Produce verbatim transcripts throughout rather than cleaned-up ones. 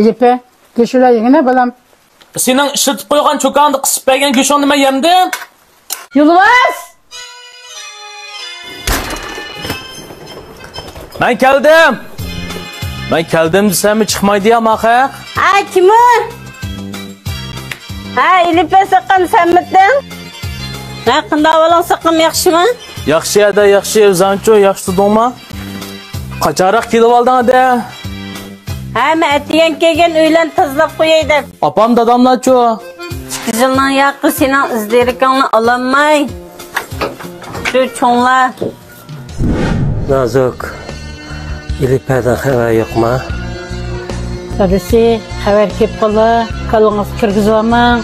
ئېلىپە، گۆشلەر يېگىنە بالام. سېنىڭ ئىشلىتىپ قويغان چوكاندا قىسىپ بەرگەن گۆشۈڭنى مەن يەمدىم. يولۋاس! مەن كەلدىم. مەن كەلدىم دېسەممۇ چىقمايدۇ يا ماخەق. ھە، كىم ئۇ؟ ھە، ئېلىپە ساقان سەنمىتىڭ؟ ھە، قانداق ئەھۋالىڭ ساقان، ياخشىمۇ؟ ياخشى ئەدە، ياخشى. ئۆزۈڭچۇ، ياخشى تۇردۇڭمۇ؟ قاچانراق كېلىۋالدىڭ ئەدە؟ ھە، مەن ئەتىگەن كەلگەن ئۆيلەرنى تازىلاپ قوياي دەپ. ئاپام داداملارچۇ؟ ئىككى يىلنىڭ ياقى سېنىڭ ئىز دېرىكىڭنى ئالالماي، شۇ چوڭلار. نازۇك، ئېلىپەدىن خەۋەر يوقما؟ دادىسى، خەۋەر كېلىپ قالا، كاللىڭىزغا كىرگۈزۈۋالماڭ.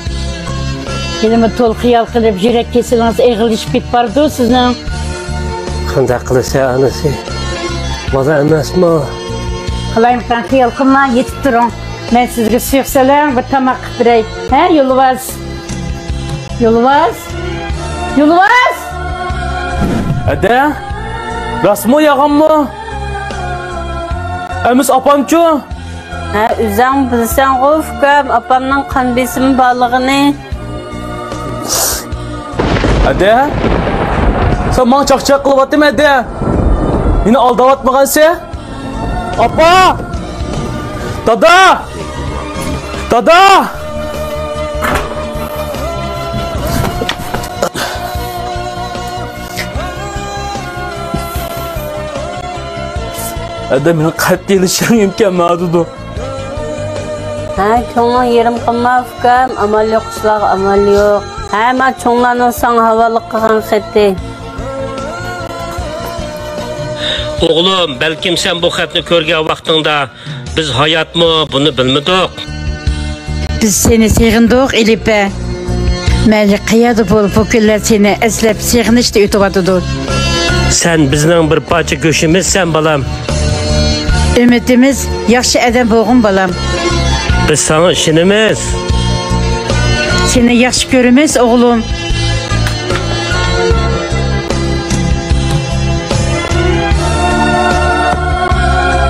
ھېلىمۇ تولا خىيال قىلىپ، يۈرەك كېسىلىڭىز ئېغىرلىشىپ كېتىپ بارىدۇ سىزنىڭ. قانداق قىلىسەن ئانىسى؟ بالا ئەمەسمۇ؟ قالايمىقان خىيال قىلماڭ، يېتىپ تۇرۇڭ. مەن سىزگە سۇيۇق سەلەڭ بىر تاماق قىلىپ بېرەي. ھە، يولۋاس؟ يولۋاس؟ يولۋاس! ئەدە، راستمۇ يالغانمۇ؟ ئەمىسە ئاپامچۇ؟ ھە، ئۆزۈڭ بىلىسەنغۇ، ئۇكام، ئاپامنىڭ قان بېسىمى بارلىقىنى. ئەدە، سەن ماڭا چاقچاق قىلىۋاتىمەن، ئەدە. مېنى ئالداۋاتمىغانسەن؟ ئاپا! دادا! دادا! ئەدە، مېنىڭ قەتئىي ئېلىشىم ئىمكان بار دېدى. ھە، كۆڭلۈڭ يېرىم قىلما، ئۇكام، ئامال يوق ئىشلارغا ئامال يوق. ھە، ما چوڭلارنىڭ ساڭا ھاۋالە قىلغان خېتى. ئوغلۇم، بەلكىم سەن بۇ خەتنى كۆرگەن ۋاقتىڭدا بىز ھاياتمۇ، بۇنى بىلمىدۇق. بىز سېنى سېغىندۇق، ئېلىپە. مەيلى قەيەردە بول، بۇ كۈنلەر سېنى ئەسلەپ سېغىنىشتا ئۆتۈۋاتىدۇ. سەن بىزنىڭ بىر پارچە گۆشىمىزسەن، بالام. ئۈمىدىمىز، ياخشى ئادەم بولغىن، بالام. بىز ساڭا ئىشىنىمىز. سېنى ياخشى كۆرىمىز، ئوغلۇم.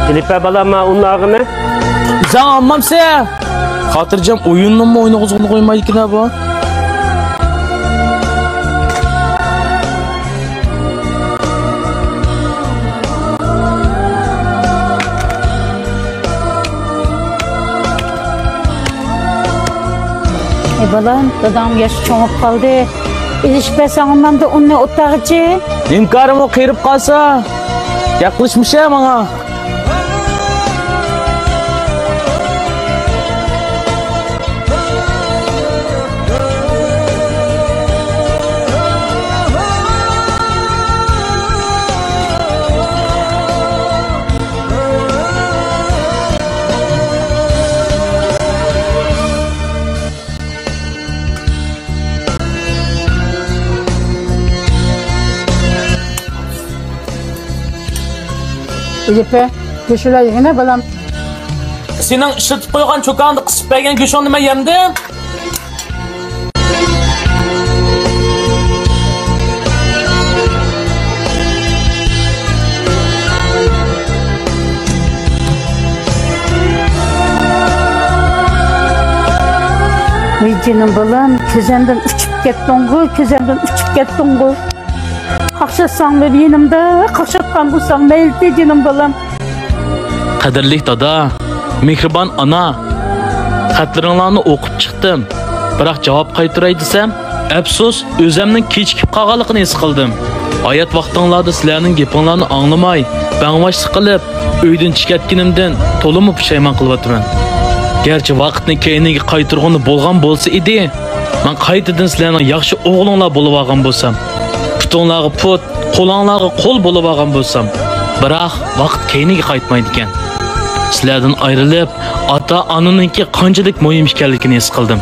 ئېلىپە بالام، ما ئۇنناغىنى. ئۆزۈڭ ئالمامسەن؟ خاتىرجەم ئويۇننىمۇ ئوينىغۇزغىلى قويمايدىكەن بۇ. ئەي بالام، داداڭمۇ ياش چوڭىيىپ قالدى. ئېلىشىپ بەرسەڭ ئۇننامدا ئۇننى ئوتتاغىچە. نېمە كارىمۇ قېرىپ قالسا، گەپ قىلىشمىشە ماڭا. ئېلىپە، گۆشلەر يېگىنە بالام. سېنىڭ ئىشلىتىپ قويغان چوكاندا قىسىپ بەرگەن گۆشۈڭنى مەن يەمدىم. ۋىي جېنىم بالام، كۆزۈمدىن ئۇچۇپ كەتتىڭغۇ، كۆزۈمدىن ئۇچۇپ كەتتىڭغۇ. قاقشاتساڭمۇ يېنىمدا، قاقشاتقان بولساڭ مەيلىتى جېنىم بالام. قەدىرلىك دادا، مېھرىبان ئانا، خەتلىرىڭلارنى ئوقۇپ چىقتىم، بىراق جاۋاب قايتۇراي دېسەم، ئەپسۇس، ئۆزۈمنىڭ كېچىكىپ قالغانلىقىنى ھېس قىلدىم. ھايات ۋاقتىڭلاردا سىلەرنىڭ گېپىڭلارنى ئاڭلىماي، بەڭۋاشلىق قىلىپ، ئۆيدىن چىقىۋەتكىنىمدىن تولىمۇ پۇشايمان قىلىۋاتىمەن. گەرچە ۋاقىتنى كەينىگە قايتۇرغىلى بولغان بولسا ئىدى، مەن قايتىدىن سىلەرنىڭ ياخشى ئوغلۇڭلار بولۇۋالغان بولسام، پۇتۇڭلارغا پۇت، قولۇڭلارغا قول بولۇۋالغان بولسام، بىراق ۋاقىت كەينىگە قايتمايدىكەن. سىلەردىن ئايرىلىپ، ئاتا-ئانىنىڭكى قانچىلىك مۇھىم ئىكەنلىكىنى ھېس قىلدىم.